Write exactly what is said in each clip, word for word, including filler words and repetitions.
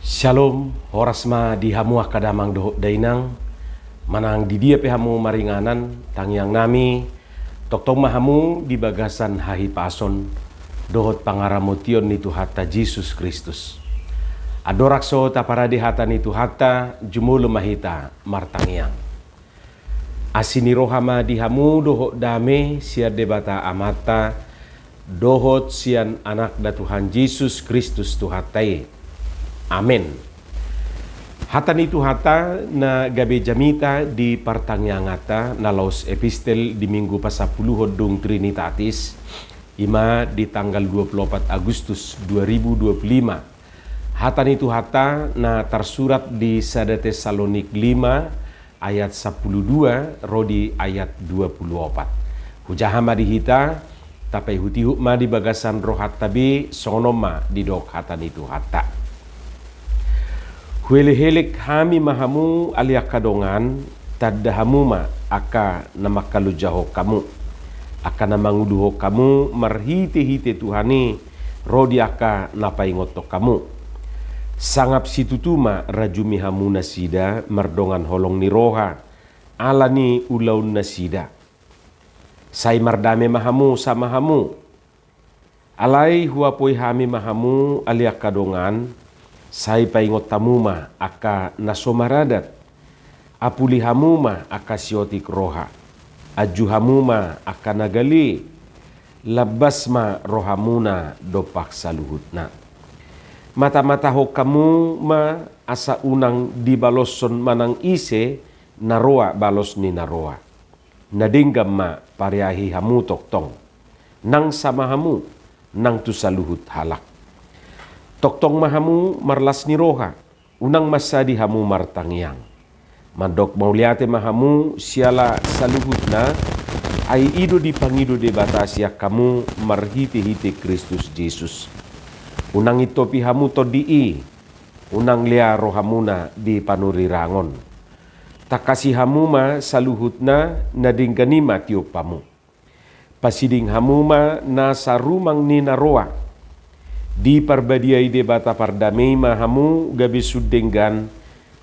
Syalom, horas ma di hamu angka damang dohot dainang, manang di dia pe hamu maringanan, tangiang nami, tongtong ma hamu di bagasan hahipason dohot pangaramotion ni Tuhanta Jesus Kristus. Andorang so taparade hata ni Tuhanta, jumolo ma hita martangiang. Asi ni roha ma di hamu dohot dame sian Debata Amanta, dohot sian Anakna Tuhan Jesus Kristus Tuhanta i. Amen. Hata ni Tuhanta na gabe jamita di partangianganta na laos epistel di minggu pasampuluhon dung Trinitatis, i ma di tanggal dua puluh opat Agustus dua ribu dua puluh lima. Hata ni Tuhanta na tarsurat di sada Tesalonik lima ayat sampulu dua ro di ayat dua puluh opat. Hujaha ma di hita, tapaihutihut ma di bagasan rohanta be, songon on ma didok hata ni Tuhanta. Huelehelek hami ma hamu ale angka dongan, tanda hamu ma angka na mangkalojahon hamu, angka na manguluhon hamu marhitehite Tuhan i, ro di angka na paingothon hamu. Sangap situtu ma rajumi hamu nasida mardongan holong ni roha, ala ni ulaon nasida. Sai mardame ma hamu sama hamu. Alai huapoi hami ma hamu ale angka dongan, sai paingot hamu ma angka na so maradat. Apuli hamu ma angka siotik roha. Anju hamu ma angka na gale. Lambas ma rohamuna dompak saluhutna. Matamatahon hamu ma asa unang dibaloshon manang ise na roa balos ni na roa. Na denggan ma pareahi hamu tongtong, nang sama hamu, nang tu saluhut halak. Tongtong ma hamu marlas ni roha, unang mansadi hamu martangiang. Mandok mauliate ma hamu siala saluhutna, ai i do dipangido Debata sian hamu marhitehite Kristus Jesus. Unang intopi hamu tondi i, unang lea rohamuna di panurirangon. Tangkasi hamu ma saluhutna, na denggan i ma tiop hamu. Pasiding hamu ma nasa rumang ni na roa. Diparbadiai Debata pardame i ma hamu gabe sun denggan,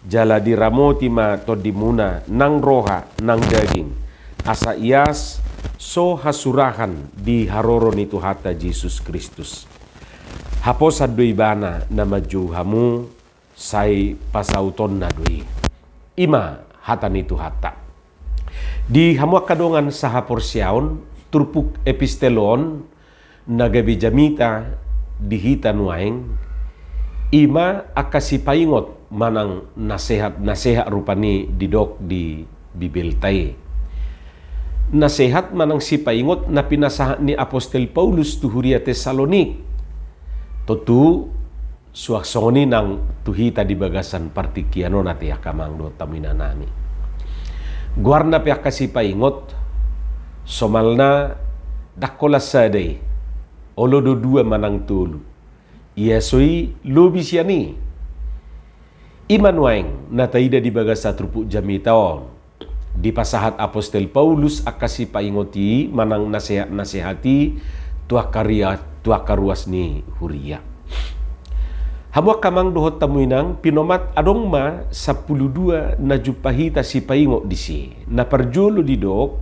jala diramoti ma tondimuna nang roha nang daging, asa ias so hasurahan di haroro ni Tuhanta Jesus Kristus. Haposan do Ibana na manjou hamu, sai pasautonna do i. I ma hata ni Tuhanta. Di hamu angka dongan sahaporseaon, turpuk epistel on na gabe jamita di hita nuaeng, i ma angka sipaingot manang nasehat-nasehat rupani didok di Bibelta i. Nasehat manang sipaingot na pinasahat ni apostel Paulus tu huria Tesalonik. Tontu suang songon i nang tu hita di bagasan partingkian on ate angka amang dohot hamu inanami. Goarna pe angka sipaingot, somalna ndang holan sada i, olo do dua manang tolu. Ia so i lobi sian i. I ma nuaeng na taida di bagasan turpuk jamita on. Dipasahat apostel Paulus angka sipaingot i manang nasehat-nasehat i tu angka ria-, tu angka ruas ni huria. Hamu angka amang dohot hamu inang, pinomat adong ma sampulu dua na jumpa hita sipaingot disi. Na parjolo didok,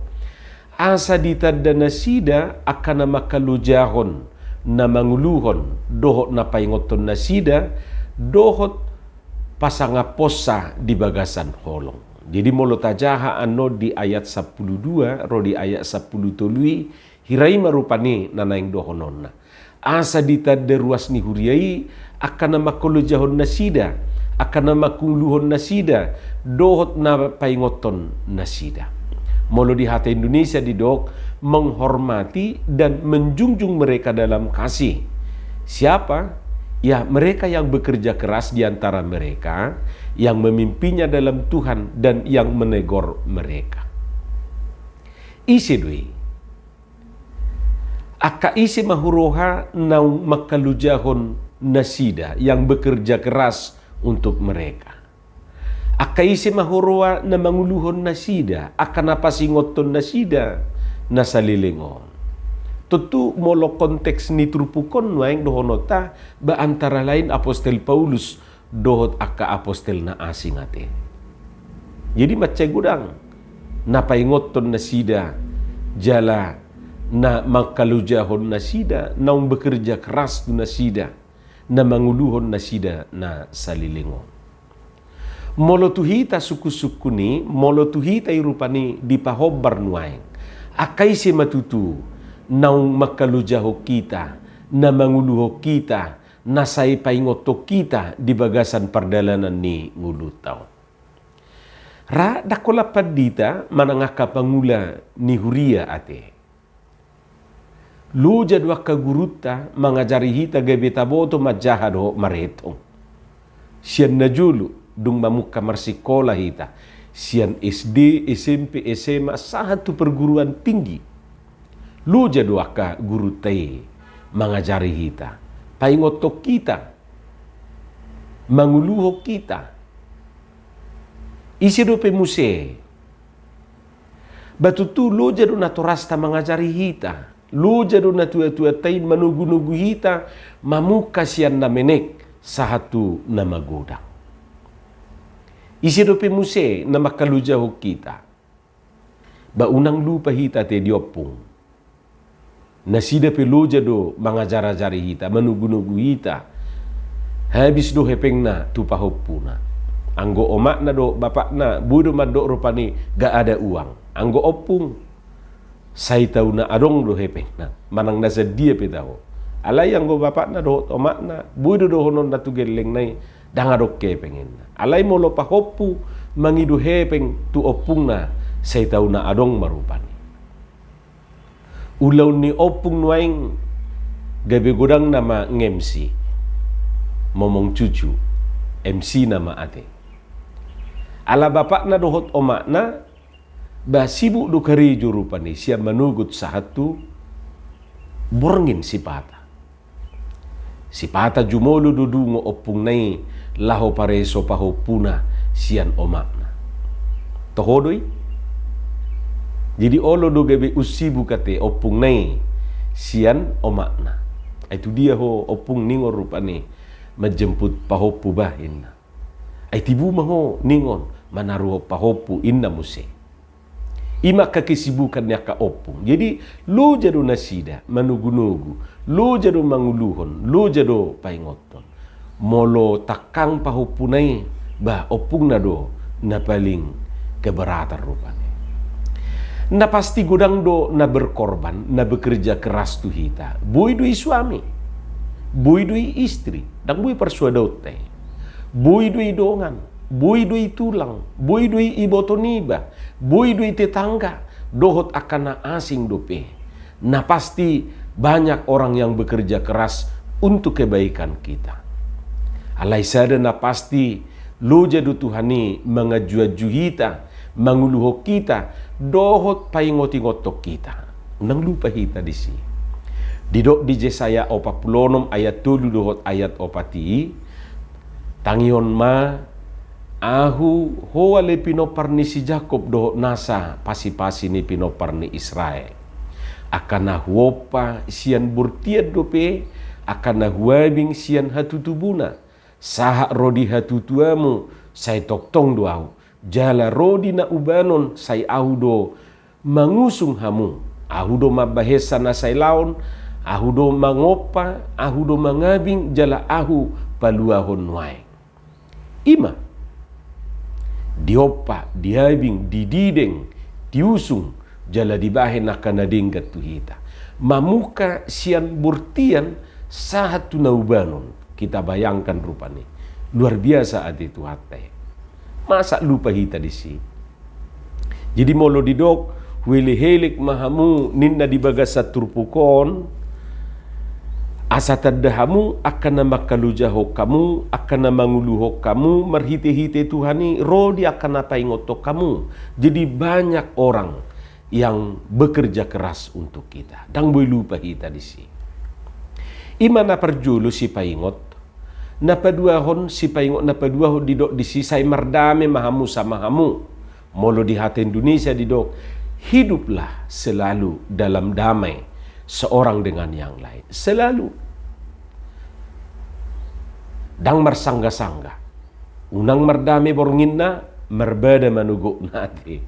asa ditanda nasida angka na mangkalojahon, na manguluhon, dohot na paingothon nasida, dohot pasangaphosa di bagasan holong. Jadi molo tajaha annon di ayat sampulu dua ro di ayat sampulu tolu i, hira i ma rupani na naeng dohononna. Asa ditanda ruas ni huria i angka na mangkalojahon nasida, angka na manguluhon nasida, dohot na paingothon nasida. Molo di hata Indonesia didok, menghormati dan menjunjung mereka dalam kasih. Siapa? Ya, mereka yang bekerja keras di antara mereka, yang memimpinnya dalam Tuhan, dan yang menegur mereka. Ise do i? Angka ise ma huroha naung mangkalojahon nasida, yang bekerja keras untuk mereka? Angka ise ma huroha na manguluhon nasida, angka na pasingothon nasida na saleleng on? Tontu molo konteks ni turpuk on nuaeng dohononta, ba antara lain apostel Paulus dohot angka apostel na asing ate. Jadi mansai godang na paingothon nasida jala na mangkalojahon nasida, naung bekerja keras tu nasida, na manguluhon nasida na saleleng on. Molo tu hita sungkun-sungkun i, molo tu hita i rupani dipahombar nuaeng, angka ise ma tutu naung mangkalojahon hita, na manguluhon hita, na sai paingothon hita di bagasan pardalanan ni ngolunta on? Ra ndang holan pandita manang angka pangula ni huria ate. Loja do angka gurunta mangajari hita gabe taboto manjaha dohot maretong. Sian na jolo dung mamungka marsikola hita, sian S D, S M P, S M A, sahat tu perguruan tinggi. Loja do angka gurunta i mangajari hita, paingothon hita, manguluhon hita. Ise dope muse? Ba tutu loja do natorasta mangajari hita, loja do natua-tuanta i manogu-nogu hita, mamungka sian na menek sahat tu na magodang. Ise dope muse na mangkalojahon hita? Ba unang lupa hita ate di ompung. Nasida pe loja do mangajar-ajari hita, manogu-nogu hita. Habis do hepengna tu pahompuna. Anggo omakna dohot bapakna, boi do mandok rupani gak ada uang. Anggo ompung, sai tau na adong do hepengna, manang na sadia pe tau. Alai anggo bapakna dohot omakna, boi do dohononna tu gellengna i, ndang adong hepeng inna. Alai molo pahompu mangido hepeng tu ompungna, sai tau na adong ma rupani. Ulaon ni ompung nuaeng gabe godang nama nge-M C. Momong cucu, M C nama ate. Ala bapakna dohot omakna, ba sibuk do karejo rupani sian manogot sahat tu borngin sipata. Sipata jumolo do dungo ompungna i laho pareso pahompuna sian omakna. Toho do i? Jadi olo do gabe unsibuk ate ompungna i sian omakna. Ai tu dia ho ompung ningon rupani manjemput pahompu bah inna. Ai tibu ma ho ningon manaruhon pahompu inna muse. I ma angka kesibukan ni angka ompung. Jadi loja do nasida manogu-nogu, loja do manguluhon, loja do paingothon. Molo tangkang pahompuna i, bah, ompungna do na paling keberatan rupani. Na pasti godang do na berkorban, na bekerja keras tu hita. Boi do i suami, boi do i istri, ndang boi parsuadaonta i. Boi do i dongan, boi do i tulang, boi do i iboto niba, boi do i tetangga, dohot angka na asing dope. Na pasti banyak orang yang bekerja keras untuk kebaikan kita. Alai sada na pasti, loja do Tuhan i manganju-anju hita, manguluhon hita, dohot paingot-ingothon hita. Unang lupa hita disi. Didok di Jesaya opat pulu onom ayat tolu dohot ayat opat i, tangihon ma, Ahu, Ho ale pinompar ni si Jakob dohot nasa pasi-pasi ni pinompar ni Israel. Angka na Huompa sian bortian dope, angka na Huabing sian hatutubuna. Sahat ro di hatutuamu, sai tongtong do Ahu. Jala ro di na ubanon, sai Ahu do mangusung hamu. Ahu do mambahensa na sai laon, Ahu do mangompa, Ahu do mangabing, jala Ahu paluahon nuaeng. I ma. Diompa, diabing, didideng, diusung, jala dibahen angka na denggan tu hita. Mamungka sian bortian sahat tu na ubanon. Kita bayangkan rupani. Luar biasa ate Tuhanta i. Masa lupa hita disi? Jadi molo didok, huelek-elek ma hamu ninna di bagasan turpuk on, asa tanda hamu angka na mangkalojahon hamu, angka na manguluhon hamu, marhite-hite Tuhan i, ro di angka na paingothon hamu. Jadi banyak orang yang bekerja keras untuk kita. Ndang boi lupa hita disi. I ma na parjolo sipaingot, na paduahon sipaingot, na paduahon didok disi sai mardame ma hamu sama hamu. Molo di hata Indonesia didok, hiduplah selalu dalam damai seorang dengan yang lain. Selalu. Ndang marsangga-sangga. Unang mardame bornginna, marbada manogotna, ate.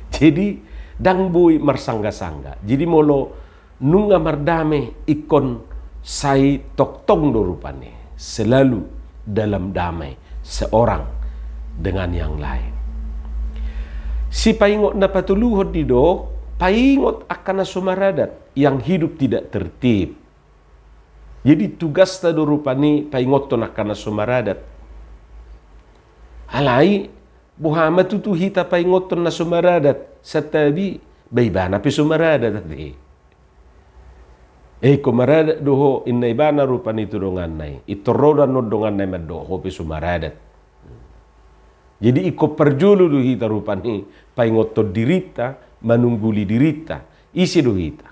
Jadi, ndang boi marsanggasangga. Jadi, molo nunga mardame ingkon sai tongtong do rupani, selalu dalam damai seorang dengan yang lain. Sipaingot na patoluhon didok, paingot angka na so maradat, yang hidup tidak tertib. Jadi tugasta do rupani paingothon angka na so maradat. Alai, boha ma tutu hita paingothon na so maradat, santabi, ba ibana pe so maradat, ate. Eh, ingkon maradat do ho, inna ibana rupani tu donganna i. Pintor ro do annon donganna i mandok ho pe so maradat. Jadi ingkon parjolo do hita rupani paingothon dirinta, manungguli dirinta. Ise do hita?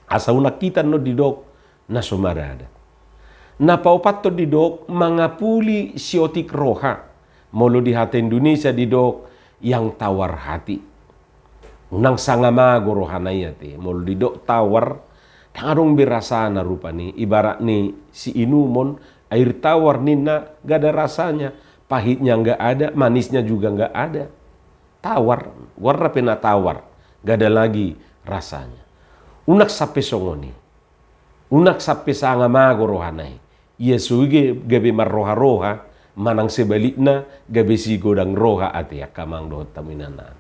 Asa unang hita annon didok na so maradat. Na paopathon didok, mangapuli siotik roha. Molo di hata Indonesia didok, yang tawar hati. Unang sanga mago rohana i, ate. Molo didok tawar, ndang adong be rasana rupani. Ibarat ni siinumon air tawar ninna, nggak ada rasanya. Pahitnya nggak ada, manisnya juga nggak ada. Tawar, goarna pe na tawar, nggak ada lagi rasanya. Unang sampe songon i. Unang sampe sanga mago rohana i. Ia so i ge gabe marroha-roha, manang sebalikna gabe sigodang roha, ate, angka amang dohot hamu inanaan.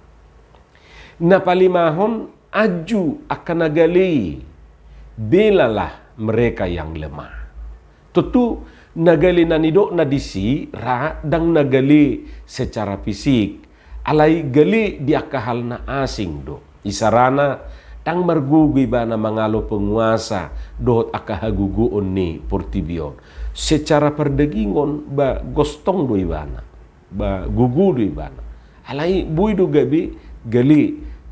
Na palimahon, anju angka na gale i. Belalah mereka yang lemah. Tontu na gale na nidokna disi ra ndang na gale secara fisik, alai gale di angka hal na asing do. Isarana, ndang margogo ibana mangalo penguasa dohot angka hagogoon ni portibi on. Secara pardagingon, ba gostong do ibana, ba gogo do ibana. Alai boi do gabe gale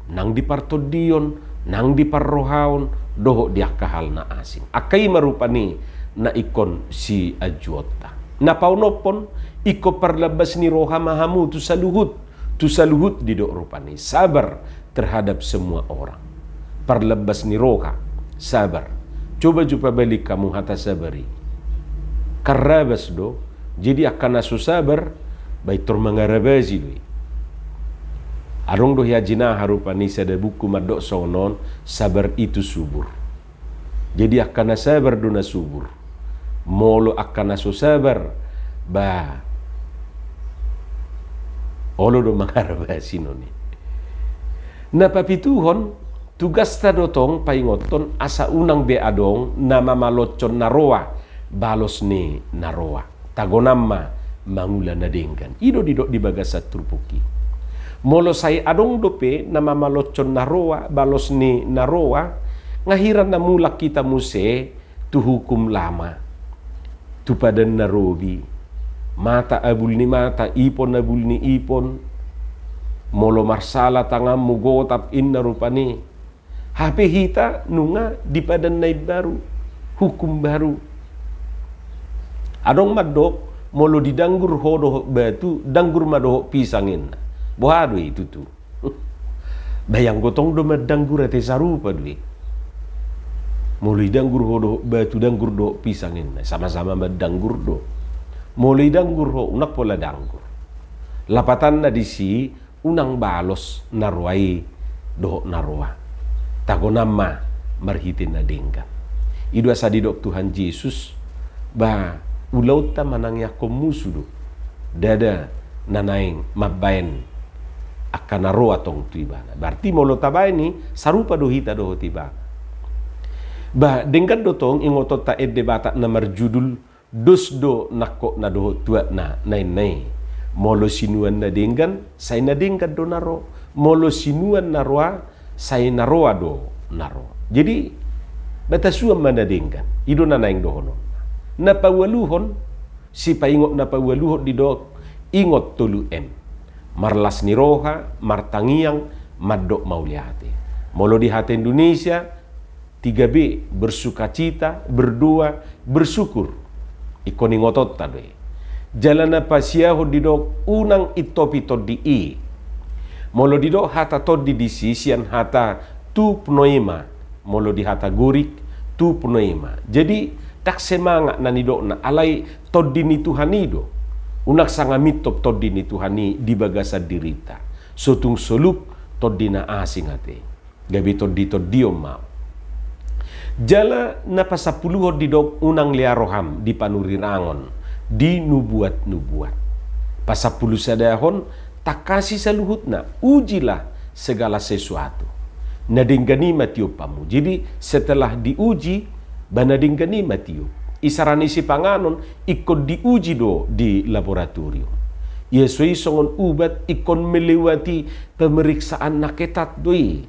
nang di partondion, nang di parrohaon, dohot di angka hal na asing. Angka i ma rupani na ingkon sianjuonta. Na paonomhon, ingkon parlambas ni roha ma hamu tu saluhut. Tu saluhut didok rupani, sabar terhadap semua orang. Parlambas ni roha, sabar. Coba jo pabalin hamu hata sabar i. Karabas do, jadi angka na so sabar, ba pintor mangarabasi do i. Adong do hea jinaha rupani sada buku mandok songon on, sabar itu subur. Jadi angka na sabar do na subur. Molo angka na so sabar, ba olo do mangarabasi non i. Na papituhon, tugasta do tong paingothon asa unang be adong na mamalotshon na roa balos ni na roa. Tagonan ma mangula na denggan. I do didok di bagasan turpuk i. Molo sai adong dope na mamalotshon na roa balos ni na roa, nga hira na mulak hita muse tu hukum lama, tu padan na robi, mata abul ni mata, ipon abul ni ipon. Molo marsala tanganmu, gotap, inna rupani. Hape hita nunga di padan na imbaru, hukum baru. Adong mandok, molo didanggur ho dohot batu, danggur ma dohot pisang, inna. Boha do i tutu? Ba ianggo tong do mandanggur, ate, sarupa do i. Molo idanggur ho dohot batu, danggur dohot pisang, inna, sama-sama mandanggur do. Molo idanggur ho, unang pola danggur. Lapatanna disi, unang balos na roa i dohot na roa. Tagonan ma marhite na denggan. I do asa didok Tuhan Jesus, ba ulaonta manangiangkon musu do. Ndada na naeng mambaen angka na roa tong tu ibana. Berarti molo tabaen i, sarupa do hita dohot ibana. Ba denggan do tong ingotonta ende Batak na marjudul Dos do nangkokna dohot tuatna, na inna i. Molo sinuan na denggan, sai na denggan do na ro. Molo sinuan na roa, sai na roa do na ro. Jadi, ba tasuan ma na denggan. I do na naeng dohononna. Na paualuhon, sipaingot na paualuhon didok, ingot tolu M. Marlas ni roha, martangiang, mandok mauliate. Molo di hata Indonesia, tiga B, bersukacita, berdoa, bersyukur. Ingkon ingotonta do i. Jala na pasiahon didok unang intopi tondi i. Molo didok hata tondi disi sian hata tu pneuma. Molo di hata Gorik, tu pneuma. Jadi, ndang semangat na nidokna, alai tondi ni Tuhan i do. Unang sanga mintop Tondi ni Tuhan i di bagasan dirinta. So tung solup tondi na asing ate. Gabe tondi-tondion ma. Jala na pasampuluhon didok unang lea roham di panurirangon, di nubuat-nubuat. Pasampulusadahon tangkasi saluhutna, ujilah segala sesuatu. Na denggan i ma tiop hamu. Jadi setelah diuji, ba na denggan i ma tiop. Isarana sipanganon, ingkon diuji do di laboratorium. Ia so i songon ubat, ingkon melewati pemeriksaan na ketat do i.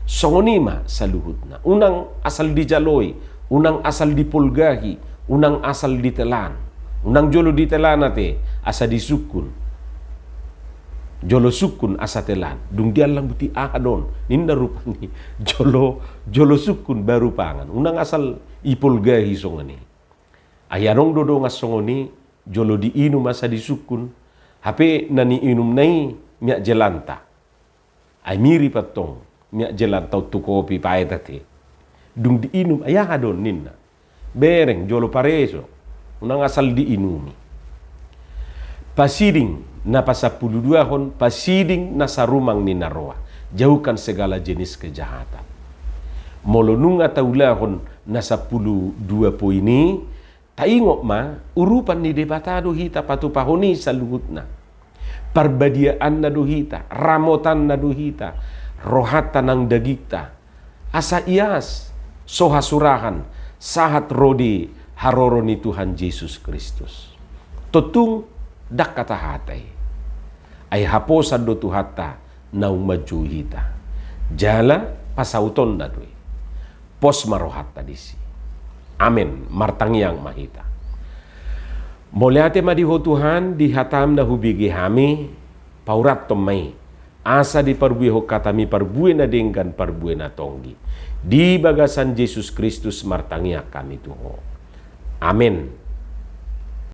Songon i ma saluhutna. Unang asal dijaloi, unang asal dipolgahi, unang asal ditelan. Unang jolo ditelan ate, asa disungkun. Jolo sungkun asa telan. Dung diallang buti aha do on. Ninna rupani. Jolo, jolo sungkun baru pangan. Unang asal ipolgahi songon i. Ai adong do dongan songon i, jolo diinum asa disungkun. Hape na niinumna i miak jelanta. Ai mirip antong miak jelanta on tu kopi paet ate. Dung diinum, ai aha do on ninna. Bereng jolo pareso. Unang asal diinumi. Pasiding na pasampuluduahon, pasiding na sarumang ni na roa. Jauhkan segala jenis kejahatan. Molo nunga taulahon na sampuludua poin i, taingot ma, urupan ni Debata do hita patupahon i saluhutna. Parbadiaanna do hita, ramotanna do hita, rohanta nang dagingta. Asa ias, so hasurahan, sahat ro di haroro ni Tuhan Jesus Kristus. Tontu ndang hata-hata i. Ai haposan do Tuhanta naung manjou hita. Jala pasautonna do i. Pos ma rohanta disi. Amen. Martangiang ma hita. Mauliate ma di Ho Tuhan, di hataM na hubege hami, pauratton ma i. Asa diparbuehon hataMi parbue na denggan, parbue na tonggi. Di bagasan Jesus Kristus martangiang hami tu Ho. Amen.